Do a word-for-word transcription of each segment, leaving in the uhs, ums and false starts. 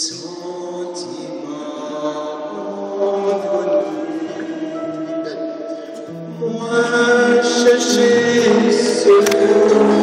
Santiman konprann mwen chèche sou latè.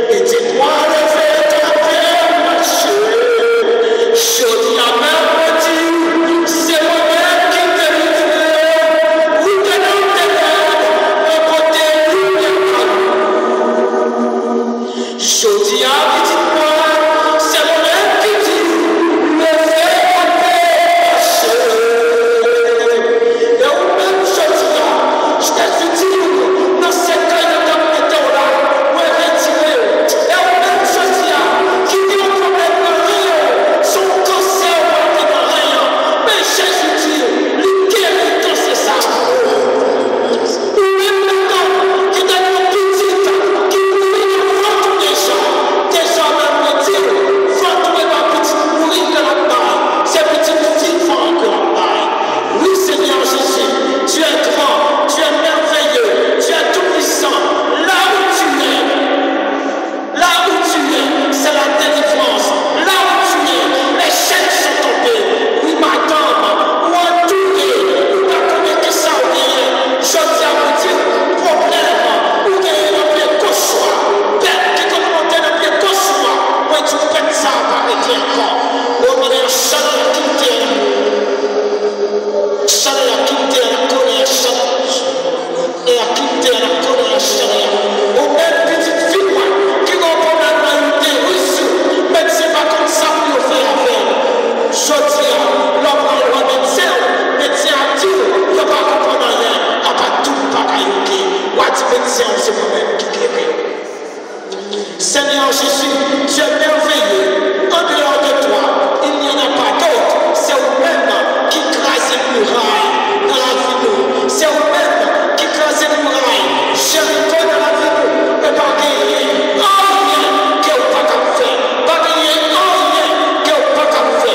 Pitit mwen, leve kanpe, mache. Jodi a menm, mwen di, se mwen menm ki delivre w. Ou te nan tenèb, mwen pote limyè ba ou. Jodi a, pitit mwen, se mwen menm ki di, leve kanpe, mache. E ou menm, jodi a, Jezi di w, nan sèkèy yo t ap mete w la, mwen retire w. E ou menm, jodi a, ki gen yon pwoblèm nan ren w, se yon kansè ou ap gen nan ren an, men Jezi di, li geri kansè sa a pou ou. Ou menm ladan ki te gen yon pitit ki mouri nan vant ou deja, dezòmè mwen di w, vant ou e pa pitit mouri ke l ap bay, se pitit vivan ke l ap bay. Oui, Seigneur Jésus, tu es grand, tu es merveilleux, tu es tout-puissant. Là où tu es, là où tu es, c'est la délivrance. Là où tu es, les chaînes sont tombées. Oui, madanm, ou antoure, ou pa konnen kisa ou genyen. Jodi a, mwen di w, pwoblèm ou genyen nan pye goch ou a, bèt ki konn monte nan pye goch ou a, mwen di w, bèt sa a pa rete ankò. Ou genyen chalè a kite. Chalè a kite a la kolè a chalè. E a kite a la kolè a chalè. Ou menm pitit fi mwen ki gen yon pwoblèm nan itéris ou, medsen pa konn sa pou yo fè avè l. Jodi a, lè w pral wè medsen w, medsen a di w yo pa konprann anyen, apa tout bagay oke. W a di medsen w se mwen menm ki geri w. Seigneur Jésus, tu es merveilleux. En dehors de toi, il n'y en a pas d'autre. Se ou menm ki kraze miray nan lavi nou. Se ou menm ki kraze miray Jeriko nan lavi nou. E pa genyen anyen ke ou pa kab fè. Pa genyen anyen ke ou pa kab fè.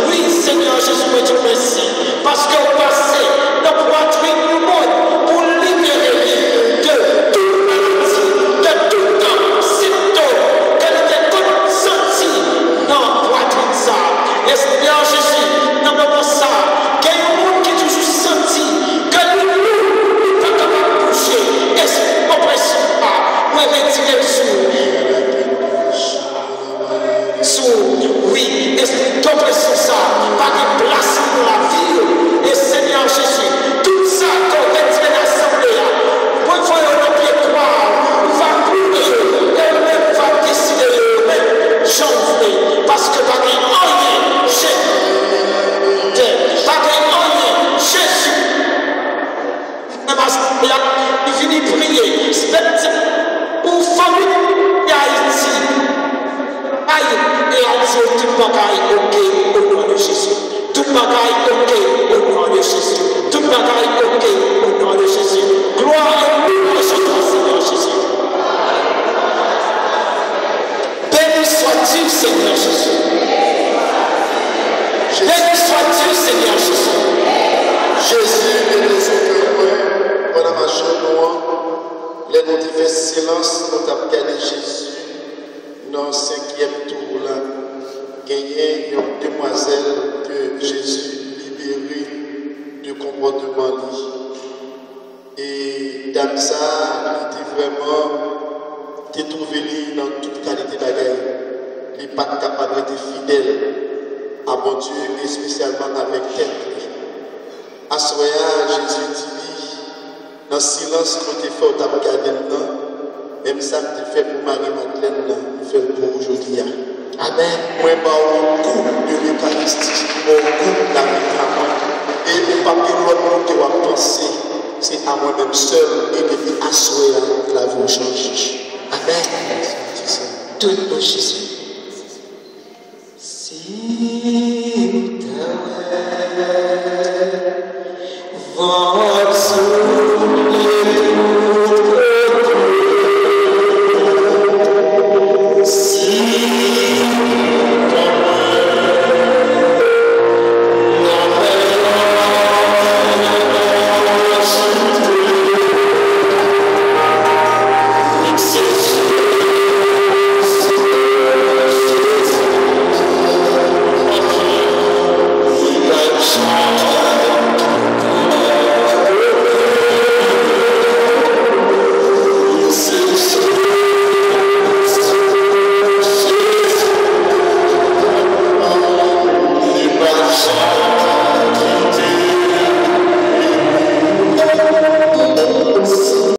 Wi, Seigneur Jésus, mwen di w mèsi. Paske ou pase nan pwatrin yon moun pou libere li de tout maladi, de tout retire l sou ou. Sou ou, wi, espri dopresyon sa a pa gen plas nan lavi w. E Senyè Jezi, tout sa ke w retire nan asanble a, mwen voye yo nan pye kwa a, ou va boule yo, e ou menm ou va deside de yo menm jan w vle, paske pa gen anyen Jezi, pa gen anyen Jezi. Nan maten an, li vini priye, respèkte ou fanmi Ayiti. Ay, e a di yo tout bagay oke o non de Jezi. Tout bagay oke o non de Jezi. Tout bagay oke o non de Jezi. Glwa e louwanj a twa, Senyè Jezi. Béni sois-tu, Seigneur Jésus. Béni sois-tu, Seigneur Jésus. Jezi, mete sou kè mwen, pandan m ap jwenn nou an, lè nou te fè silans, nou t ap gade Jezi nan senkyèm tou la. Genyen yon demwazèl ke Jezi libere de konpòtman li. E dam sa a, li te vrèman te twouve li nan tout kalite bagay. Li pa t kapab rete fidèl a Bondye, espesyalman avèk tèt li. Aswè a, Jezi di li, nan silans mwen te fè w t ap gade m nan, menm sa m te fè pou Mari Madlèn nan, m fè l pou ou jodi a. Amèn. Mwen ba w gou de lekaristi, mwen ba w gou de lavi a mwen. E ou p ap gen lòt moun ke w ap panse, se a mwen menm sèl, e depi aswè a, lavi w chanje. Amèn. Tout non Jezi.